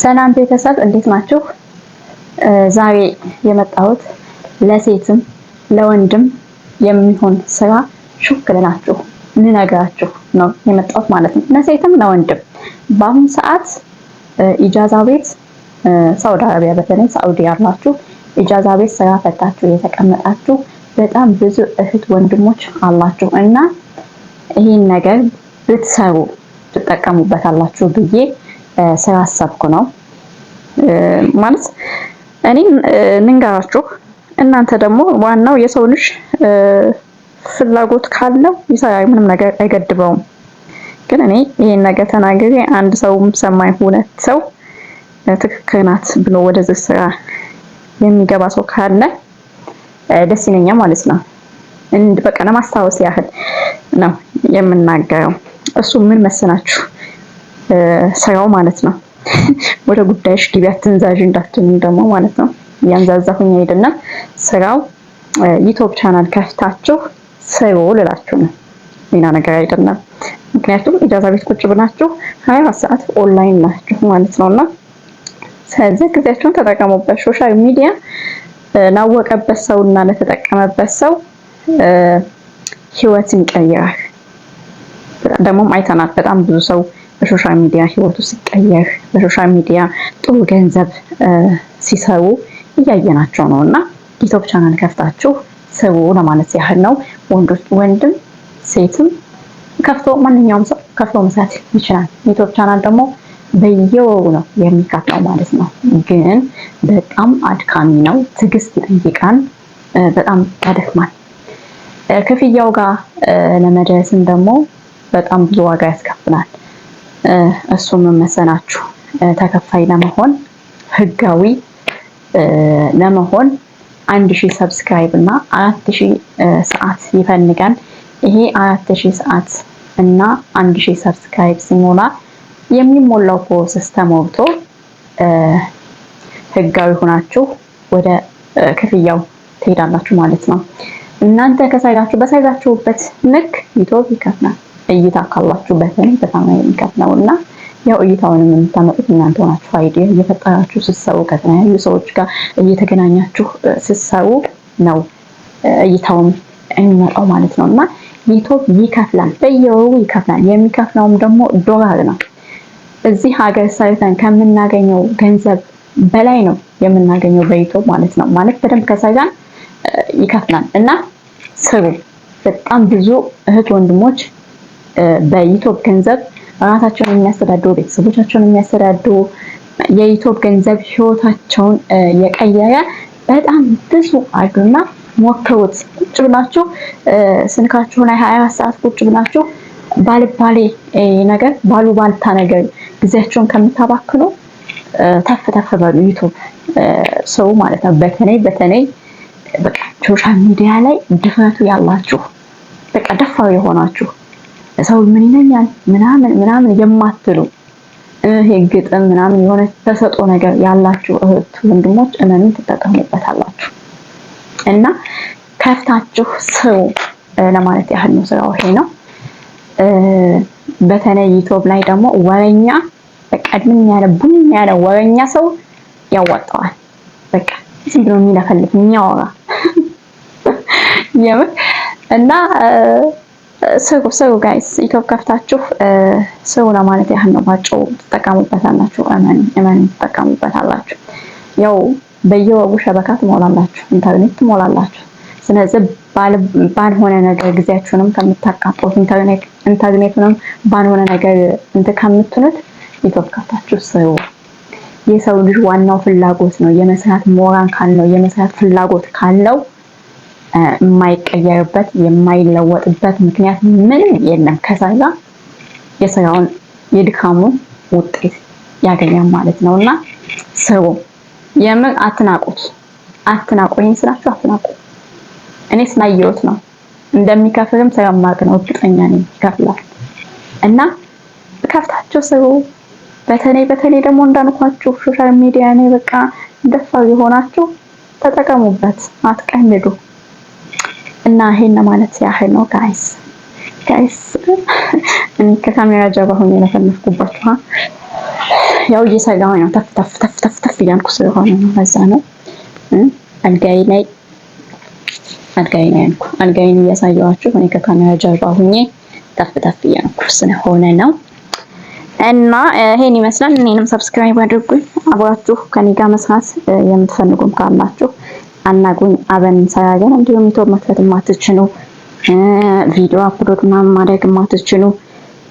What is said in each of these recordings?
ሰላም ቤተሰብ እንዴት ናችሁ? ዛሬ የመጣሁት ለሴትም ለወንድም የሚሆን ስራ ሹክ ልላችሁ ልነግራችሁ ነው የመጣሁት ማለት ነው። ለሴትም ለወንድም በአሁን ሰዓት ኢጃዛ ቤት ሳውዲ አረቢያ፣ በተለይ ሳውዲ ያላችሁ ኢጃዛ ቤት ስራ ፈታችሁ የተቀመጣችሁ በጣም ብዙ እህት ወንድሞች አላችሁ እና ይህን ነገር ብትሰሩ ትጠቀሙበታላችሁ ብዬ ስላሰብኩ ነው። ማለት እኔ ንንገራችሁ፣ እናንተ ደግሞ ዋናው የሰው ልጅ ፍላጎት ካለው ይሰራል፣ ምንም ነገር አይገድበውም። ግን እኔ ይሄን ነገር ተናግሬ አንድ ሰውም ሰማኝ ሁለት ሰው ትክክል ናት ብሎ ወደዚህ ስራ የሚገባ ሰው ካለ ደስ ይለኛል ማለት ነው። በቃ ለማስታወስ ያህል ነው የምናገረው። እሱ ምን መሰላችሁ ስራው ማለት ነው። ወደ ጉዳይሽ ግቢ አትንዛዥ እንዳትሉኝ ደግሞ ማለት ነው። እያንዛዛሁኝ አይደለም። ስራው YouTube channel ከፍታችሁ ስሩ ልላችሁ ነው፣ ሌላ ነገር አይደለም። ምክንያቱም ኢጃዛ ቤት ቁጭ ብላችሁ 24 ሰዓት ኦንላይን ናችሁ ማለት ነውና ስለዚህ ጊዜያችሁን ተጠቀሙበት። Social media ላወቀበት ሰውና ለተጠቀመበት ሰው ህይወትን ይቀይራል። ደግሞም አይተናል በጣም ብዙ ሰው በ social media ህይወቱ ሲቀየር፣ በ social media ጥሩ ገንዘብ ሲሰሩ እያየናቸው ነው። እና YouTube channel ከፍታችሁ ስሩ ለማለት ያህል ነው። ወንድም ሴትም ከፍቶ ማንኛውም ሰው ከፍቶ መስራት ይችላል። YouTube channel ደግሞ በየወሩ ነው የሚከፍለው ማለት ነው። ግን በጣም አድካሚ ነው፣ ትዕግስት ይጠይቃል፣ በጣም ያደክማል። ክፍያው ጋር ለመድረስም ደግሞ በጣም ብዙ ዋጋ ያስከፍላል። እሱም መሰናችሁ ተከፋይ ለመሆን፣ ህጋዊ ለመሆን 1000 subscribe እና 4000 ሰዓት ይፈልጋል። ይሄ 4000 ሰዓት እና 1000 subscribe ሲሞላ የሚሞላው process ተሞልቶ ህጋዊ ሆናችሁ ወደ ክፍያው ትሄዳላችሁ ማለት ነው። እናንተ ከሳይዛችሁ በሳይዛችሁበት ልክ YouTube ይከፍላል። እይታ ካላችሁ በተለይ በጣም ነው የሚከፍለው እና ያው እይታውንም የምታመጡት እናንተ ሆናችሁ idea እየፈጠራችሁ ስትሰሩ፣ ከተለያዩ ሰዎች ጋር እየተገናኛችሁ ስትሰሩ ነው እይታውም የሚመጣው ማለት ነው። እና YouTube ይከፍላል፣ በየወሩ ይከፍላል። የሚከፍለውም ደግሞ ዶላር ነው። እዚህ ሀገር ሰርተን ከምናገኘው ገንዘብ በላይ ነው የምናገኘው በ YouTube ማለት ነው። ማለት በደንብ ከሰራን ይከፍላል እና ስሩ። በጣም ብዙ እህት ወንድሞች በ YouTube ገንዘብ ራሳቸውን የሚያስተዳድሩ፣ ቤተሰቦቻቸውን የሚያስተዳድሩ፣ የ YouTube ገንዘብ ህይወታቸውን የቀየረ በጣም ብዙ አሉና ሞክሩት። ቁጭ ብላችሁ ስልካችሁ ላይ 24 ሰዓት ቁጭ ብላችሁ ባልባሌ ነገር ባሉ ባልታ ነገር ጊዜያችሁን ከምታባክኑ ተፍ ተፍ በሉ YouTube ሰው ማለት ነው። በተለይ በተለይ በቃ social media ላይ ድፍረቱ ያላችሁ፣ በቃ ደፋር የሆናችሁ፣ ሰው ምን ይለኛል ምናምን ምናምን የማትሉ፣ ይሄ ግጥም ምናምን የሆነ ተሰጦ ነገር ያላችሁ እህት ወንድሞች እመኑን ትጠቀሙበታላችሁ እና ከፍታችሁ ስሩ ለማለት ያህል ነው። ስራው ይሄ ነው። በተለይ YouTube ላይ ደግሞ ወረኛ፣ በቃ ምን ያለ ቡን ያለ ወረኛ ሰው ያዋጣዋል። በቃ ዝም ብሎ የሚለፈልፍ፣ የሚያወራ የምር እና ስሩ ስሩ guys፣ YouTube ከፍታችሁ ስሩ ለማለት ያህል ነው። ባጭሩ ትጠቀሙበታላችሁ። እመኑ እመኑ ትጠቀሙበታላችሁ። ያው በየወሩ شبكة ትሞላላችሁ፣ ኢንተርኔት ትሞላላችሁ። ስለዚህ ባልሆነ ነገር ጊዜያችሁንም ከምታቃጥሉት፣ ኢንተርኔቱንም ባልሆነ ነገር እንትን ከምትሉት YouTube ከፍታችሁ ስሩ። የሰው ልጅ ዋናው ፍላጎት ነው። የመስራት ሞራል ካለው፣ የመስራት ፍላጎት ካለው የማይቀየርበት የማይለወጥበት ምክንያት ምንም የለም። ከሰራ የስራውን የድካሙን ውጤት ያገኛል ማለት ነው እና ስሩ። የምር አትናቁት፣ አትናቁ። ይሄን ስራችሁ አትናቁ። እኔ ስላየሁት ነው፣ እንደሚከፍልም ስለማውቅ ነው። እርግጠኛ ነኝ ይከፍላል። እና ከፍታችሁ ስሩ። በተለይ በተለይ ደግሞ እንዳልኳችሁ social media ላይ በቃ ደፋር የሆናችሁ ተጠቀሙበት፣ አትቀልዱ። እና ይሄን ለማለት ያህል ነው guys። Guys፣ እኔ ከካሜራ ጀርባ ሆኜ ለፈለፍኩባችሁ። ያው እየሰጋሁኝ ነው። ተፍ ተፍ ተፍ ተፍ ተፍ እያልኩ ስለሆነ ነው። ለዛ ነው አልጋዬ ላይ አልጋዬ ላይ ያልኩ አልጋዬን እያሳየኋችሁ እኔ ከካሜራ ጀርባ ሁኜ ተፍ ተፍ እያልኩ ስለሆነ ነው። እና ይሄን ይመስላል። እኔንም subscribe አድርጉኝ። አብራችሁ ከኔ ጋር መስራት የምትፈልጉም ካላችሁ አናግሩኝ። አብረን እንሰራለን። እንዲሁም YouTube መክፈት የማትችሉ፣ ቪዲዮ upload ምናምን ማድረግ የማትችሉ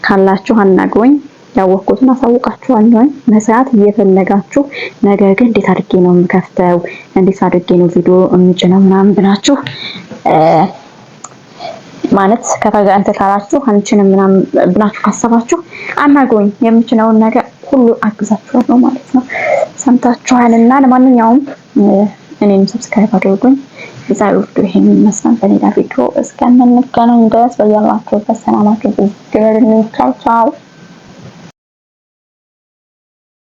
ካላችሁ አናግሩኝ። ያወቅኩትን አሳውቃችኋለሁ። መስራት እየፈለጋችሁ ነገር ግን እንዴት አድርጌ ነው የምከፍተው፣ እንዴት አድርጌ ነው ቪዲዮ የምጭነው ምናምን ብላችሁ ማለት ከተጋንተ ካላችሁ አንችንም ምናምን ብላችሁ ካሰባችሁ አናግሩኝ። የምችለውን ነገር ሁሉ አግዛችኋለሁ ማለት ነው። ሰምታችኋልና ለማንኛውም እኔንም subscribe አድርጉኝ። የዛሬው ቪዲዮ ይሄን ይመስላል። በሌላ ቪዲዮ እስከምንገናኝ ድረስ በያላችሁበት ሰላማችሁ ይብዛልኝ። ቻው ቻው።